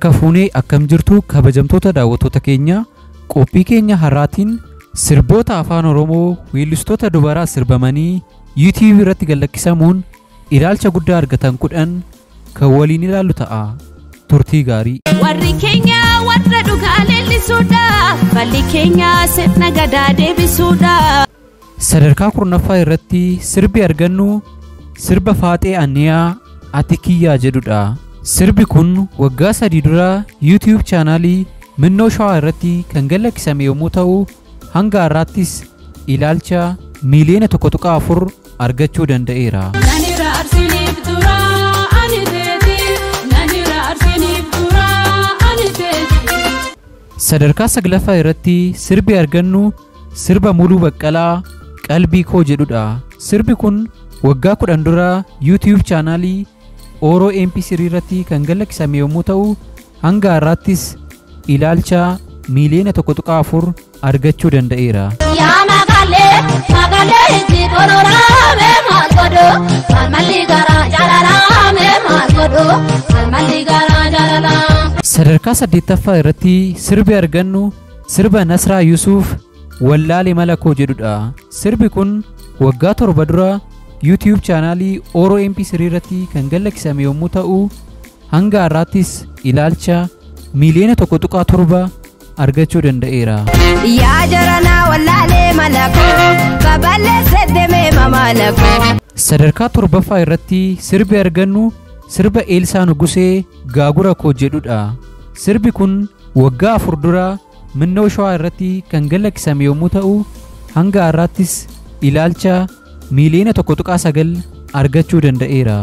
Harka fuunee akkam jirtu kabajamtoota daawwattoota keenya, qophii keenya har'aatiin sirboota afaan Oromoo weellistoota dubaraa sirbamanii YouTube irratti gallakkisamuun ilaalcha guddaa argatan 10 kan waliin ilaallu ta'a. Turtii gaarii. Warri keenya warra dhugaa leellisuudha. Falli keenya sirna gadaa deebisuudha. Sadarkaa 10ffaa irratti sirbi argannu sirba Faaxee Anniyaa Ati Kiyyaa jedhudha. Sirbi kun waggaa 3 dura YouTube chaanaalii Minnoo Shawaa irratti kan gallakkisame yommuu ta'u, hanga har'aattis ilaalcha miiliyoona 1.4 argachuu danda'eera. Sadarkaa 9ffaa irratti sirbi argannu sirba Muluu Baqqalaa Qalbii Koo jedhudha. Sirbi kun waggaa 10 dura YouTube chaanaalii Oro MP3 irratti kan gallakkisame yommuu ta'u, hanga har'aattis ilaalcha miiliyoona 1.4 argachuu danda'eera. Yaa magaalee magaalee itti tolorame maal godhu malmalli garaa jaalalame maal godhu malmalli garaa jaalalame. Sadarkaa 8ffaa irratti sirbi argannu sirba Nasraa Yuusuf Wallaale Mala Koo jedhudha. Sirbi kun waggaa 7 dura YouTube chaanaalii Oro MP3 irratti kan gallakkisame yommuu ta'u, hanga har'aattis ilaalcha miiliyoona 1.7 argachuu danda'eera. Yaa jaranaa wallaalee mala koo babal'eessee deemee mamaala koo. Sadarkaa 7ffaa irratti sirbi argannu sirba Eelsaa Nugusee Gaagura Koo jedhudha. Sirbi kun waggaa 4 dura Minnoo Shawaa irratti kan gallakkisame yommuu ta'u, hanga har'aattis ilaalcha miiliyoona 1.9 argachuu danda'eera.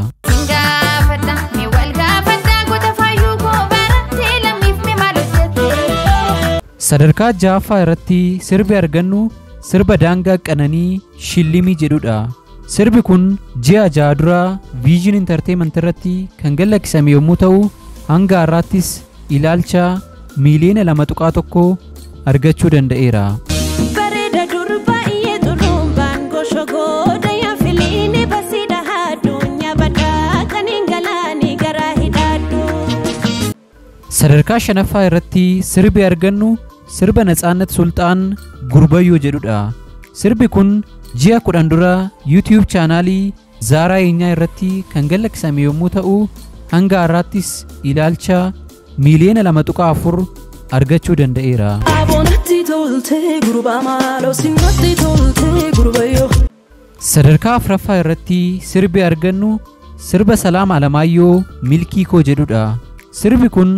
Sadarkaa 6ffaa irratti sirbi argannu sirba Daangaa Qananii Shillimii jedhudha. Sirbi kun ji'a 6 dura Vision Entertainment irratti kan gallakkisame yommuu ta'u, hanga har'aattis ilaalcha miiliyoona 2.1 argachuu danda'eera. Bareeda durba iyyee xulumbaan goshogooda yaa filiini basiidha addunyaa badhaa kan hin galaani garaa hidhaadhu. Sadarkaa 5ffaa irratti sirbi argannu sirba Natsaannat Sulxaan Gurbayyoo jedhudha. Sirbi kun ji'a 10 dura YouTube chaanaalii Zaaraa Eenyaa irratti kan gallakkisame yommuu ta'u, hanga har'aattis ilaalcha miiliyoona 2.4 argachuu danda'eera. Sadarkaa 4ffaa irratti sirbi argannu sirba Salaam Alamaayyoo Milkii Koo jedhudha. Sirbi kun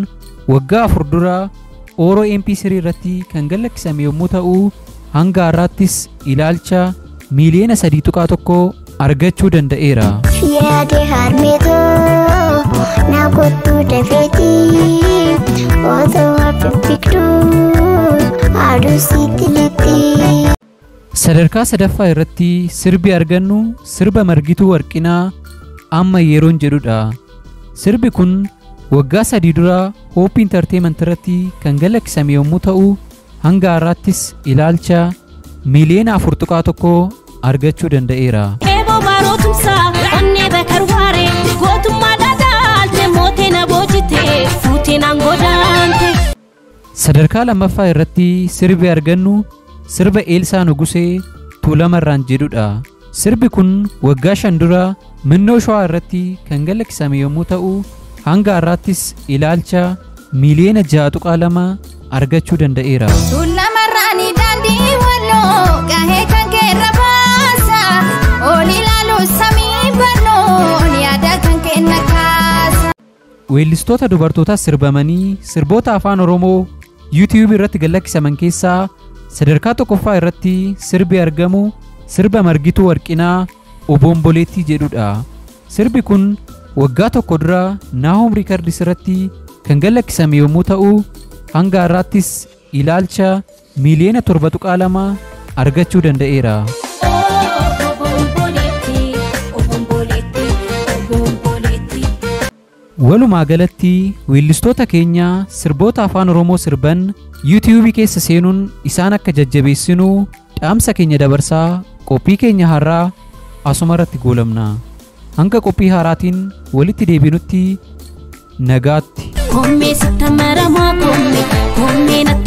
waggaa 4 dura Oro MP3 irratti kan gallakkisame yommuu ta'u, hanga har'aattis ilaalcha miiliyoona 3.1 argachuu danda'eera. Yaade harmeetoo na kottuu dafeetii otoo haffifikduu aduu sitti lixxii. Sadarkaa 3ffaa irratti sirbi argannu sirba Margituu Warqinaa Amma Yeroon jedhudha. Sirbi kun waggaa 3 dura Hope Entertainment irratti kan gallakkisame yommuu ta'u, hanga har'aattis ilaalcha miiliyoona 4.1 argachuu danda'eera. Eeboo barootumsaa onnee bakar waaree gootummaa dhadhaalte mootee na boojite fuutee naan godaante. Sadarkaa 2ffaa irratti sirbi argannu sirba Eelsaa Nugusee Tuulamarraan jedhudha. Sirbi kun waggaa 5 dura Minnoo Shawaa irratti kan gallakkisame yommuu ta'u, hanga har'aattis ilaalcha miiliyoona 6.2 argachuu danda'eera. Tuulamarraan daandii walloo gahee kan keerra baasa ol ilaalu samii barnoon yaada kan kenna kaasa. Weellistoota dubartootaa sirbamanii sirboota afaan Oromoo YouTube irratti gallakkisaman keessaa sadarkaa 1ffaa irratti sirbi argamu sirba Margituu Warqinaa Obomboleettii jedhudha. Sirbi kun waggaa 1 dura Naahom Riikardis irratti kan gallakkisame yommuu ta'u, hanga har'aattis ilaalcha miiliyoona 7.2 argachuu danda'eera. Walumaa galatti weellistoota keenya sirboota afaan Oromoo sirban YouTube keessa seenuun isaan akka jajjabeessinu dhaamsa keenya dabarsaa qophii keenya har'aa asuma irratti goolabna. Hanga qophii haaraatiin walitti deebinutti nagaatti. Koomee sitta maramaa koomee koomee natti.